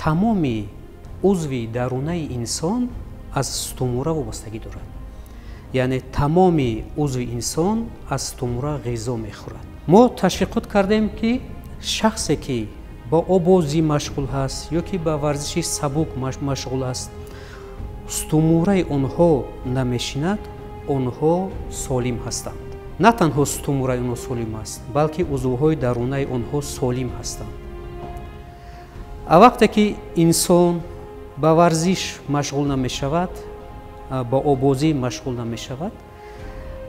Тамоми узви дарунаи инсон аз сутунмӯҳра вобастагӣ дорад. Яъне тамоми узви инсон аз сутунмӯҳра ғизо мехӯрад. Мо ташвиқот кардем, ки шахсе ки ба обозӣ машғул ҳаст ё ки ба варзиши сабук машғул аст, сутунмӯҳраи онҳо намешинад, онҳо солим ҳастанд. На танҳо сутунмӯҳраи онҳо солим аст, балки узвҳои дарунаи онҳо солим ҳастанд. А вақте ки инсон ба варзиш машғул намешавад, ба обозӣ машғул намешавад,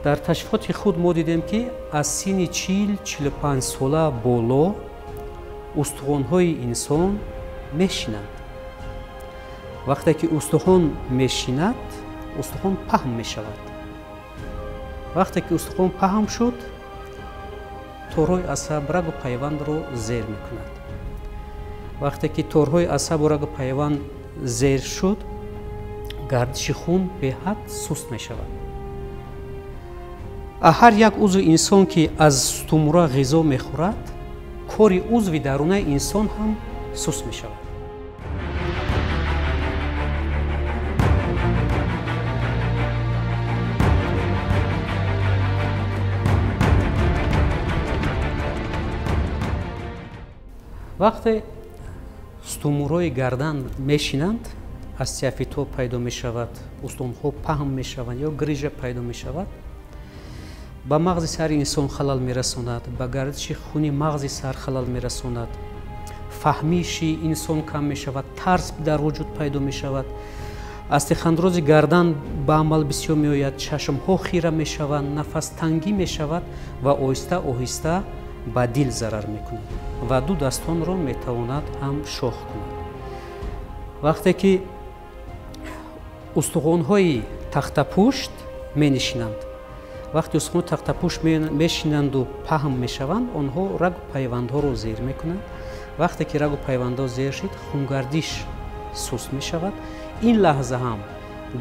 дар ташвиқоти худ мо дидем, ки аз синни 40-45 сола боло устухонҳои инсон мешинанд. Вақте ки устухон мешинад, устухон паҳн мешавад. Вақте ки устухон паҳн шуд, торҳои асаб, рагу пайвандро зер мекунад. Вақте ки торҳои асабу рагу пайванд зер шуд, гардиши хун беҳад суст мешавад. Ҳар як узви инсон, ки аз сутунмӯҳра ғизо мехӯрад, кори узви дарунаи инсон ҳам суст мешавад. Вақте сутунмӯҳраҳои гардан мешинанд, остеофитҳо пайдо мешавад, устунҳо паҳн мешаванд ё грижа пайдо мешавад, ба мағзи сари инсон халал мерасонад, ба гардиши хуни мағзи сар халал мерасонад, фаҳмиши инсон кам мешавад, тарс дар вуҷуд пайдо мешавад, остеохондрози гардан ба амал бисёр меояд, чашмҳо хира мешаванд, нафастангӣ мешавад ва оҳиста оҳиста ба дил зарар мекунад ва ду дастонро метавонад ҳам шох кунад. Вақте ки устухонҳои тахтапушт менишинанд, вақте устухонҳои тахтапушт мешинанду паҳн мешаванд, онҳо рагу пайвандҳоро зер мекунанд. Вақте ки рагу пайвандҳо зер шид, хунгардиш суст мешавад. Ин лаҳза ҳам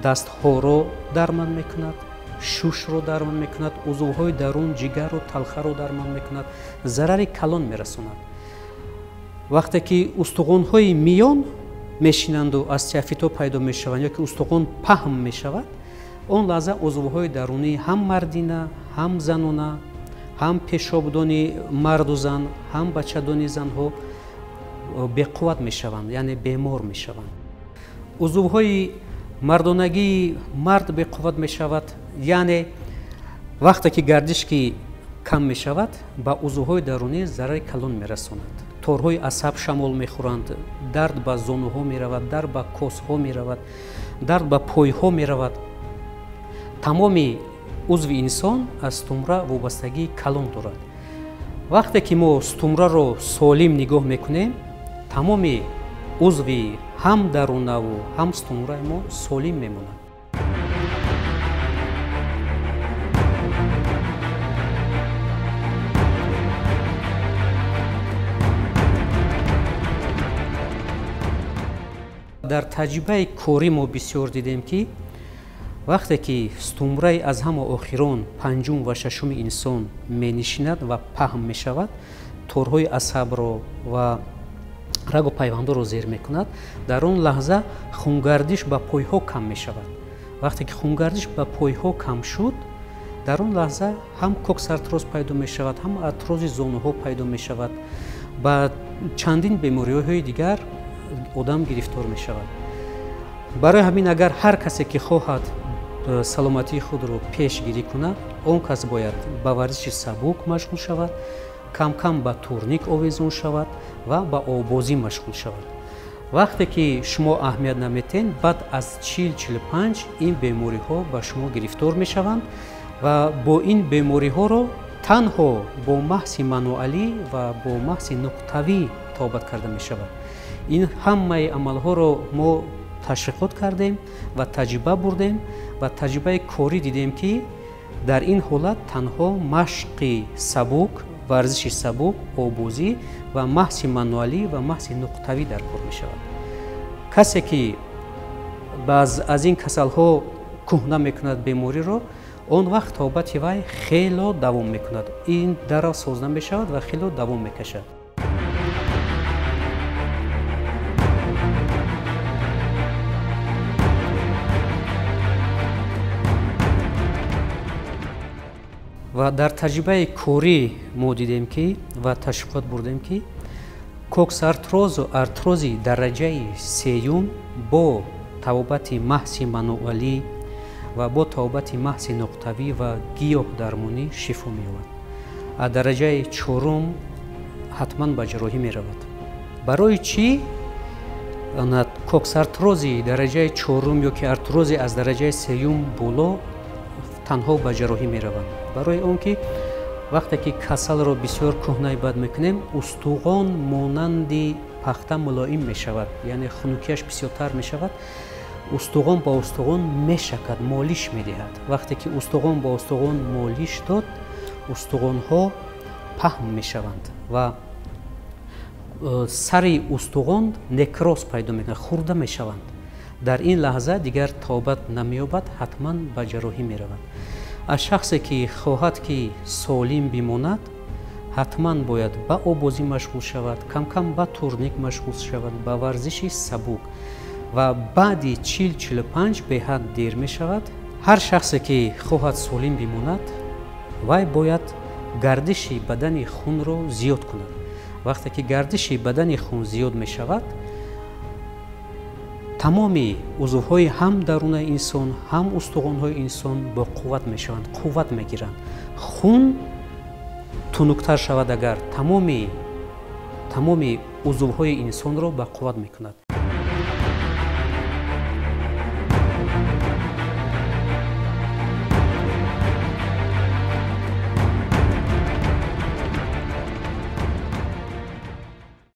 дастҳоро дармон мекунад, шушро дармон мекунад, узвҳои дарун, ҷигарро, талхаро дармон мекунад, зарари калон мерасонад. Вақте ки устухонҳои миён мешинанду остеофитҳо пайдо мешаванд ё ки устухон паҳн мешавад, он лаҳза узвҳои дарунии ҳам мардина, ҳам занона, ҳам пешобдони марду зан, ҳам бачадони занҳо беқувват мешаванд, яъне бемор мешаванд. Узвҳои мардонагии мард беқувват мешавад, яъне вақте ки гардиш ки кам мешавад, ба узвҳои дарунӣ зарари калон мерасонад. Торҳои асаб шамол мехӯранд, дард ба зонуҳо меравад, дард ба косҳо меравад, дард ба пойҳо меравад. Тамоми узви инсон аз сутунмӯҳра вобастагии калон дорад. Вақте ки мо сутунмӯҳраро солим нигоҳ мекунем, тамоми узви ҳам дарунаву ҳам сутунмӯҳраи мо солим мемонад. Дар таҷрибаи корӣ мо бисёр дидем, ки вақте ки сутунмӯҳраи аз ҳама охирон панҷум ва шашуми инсон менишинад ва паҳн мешавад, торҳои асабро ва рагу пайвандҳоро зер мекунад, дар он лаҳза хунгардиш ба пойҳо кам мешавад. Вақте ки хунгардиш ба пойҳо кам шуд, дар он лаҳза ҳам коксартроз пайдо мешавад, ҳам артрози зонуҳо пайдо мешавад, ба чандин бемориҳои дигар одам гирифтор мешавад. Барои ҳамин агар ҳар касе ки хоҳад саломатии худро пешгирӣ кунад, он кас бояд ба варзиши сабук машғул шавад, кам-кам ба турник овезон шавад ва ба обозӣ машғул шавад. Вақте ки шумо аҳамият наметен, баъд аз 40-45 ин бемориҳо ба шумо гирифтор мешаванд ва бо ин бемориҳоро танҳо бо маҳси мануалӣ ва бо маҳси нуқтавӣ тобат карда мешавад. Ин ҳамаи амалҳоро мо ташвиқот кардем ва таҷриба бурдем ва таҷрибаи корӣ дидем, ки дар ин ҳолат танҳо машқи сабук, варзиши сабук, обозӣ ва маҳси мануалӣ ва маҳси нуқтавӣ дар кор мешавад. Касе ки аз ин касалҳо кӯҳна мекунад бемориро, он вақт тобати вай хело давом мекунад. Ин дарав соз намешавад ва хело давом мекашад. Ва дар таҷрибаи корӣ мо дидем ки ва ташвиқот бурдем, ки коксартрозу артрози дараҷаи сеюм бо табобати маҳзи мануалӣ ва бо табобати маҳзи нуқтавӣ ва гиёҳдармонӣ шифо меёбад, а дараҷаи чорум ҳатман ба ҷарроҳӣ меравад. Барои чӣ коксартрози дараҷаи чорум ё ки артрози аз дараҷаи сеюм боло танҳо ба ҷарроҳӣ мераванд? Барои он ки вақте ки касалро бисёр кӯҳнаи бад мекунем, устуғон монанди пахта мулоим мешавад, яъне хунукияш бисёртар мешавад, устуғон ба устуғон мешакад, молиш медиҳад. Вақте ки устуғон ба устуғон молиш дод, устуғонҳо паҳн мешаванд ва сари устуғон некроз пайдо мекунад, хурда мешаванд. Дар ин лаҳза дигар тобат намеёбад, ҳатман ба ҷарроҳӣ меравад. Аз шахсе ки хоҳад ки солим бимонад, ҳатман бояд ба оббозӣ машғул шавад, камкам ба турник машғул шавад, ба варзиши сабук, ва баъди 40-45 беҳад дер мешавад. Ҳар шахсе ки хоҳад солим бимонад, вай бояд гардиши бадани хунро зиёд кунад. Вақте ки гардиши бадани хун зиёд мешавад, тамоми узвҳои ҳам дарунаи инсон, ҳам устухонҳои инсон бо қувват мешаванд, қувват мегиранд. Хун тунуктар шавад, агар тамоми узвҳои инсонро ба қувват мекунад.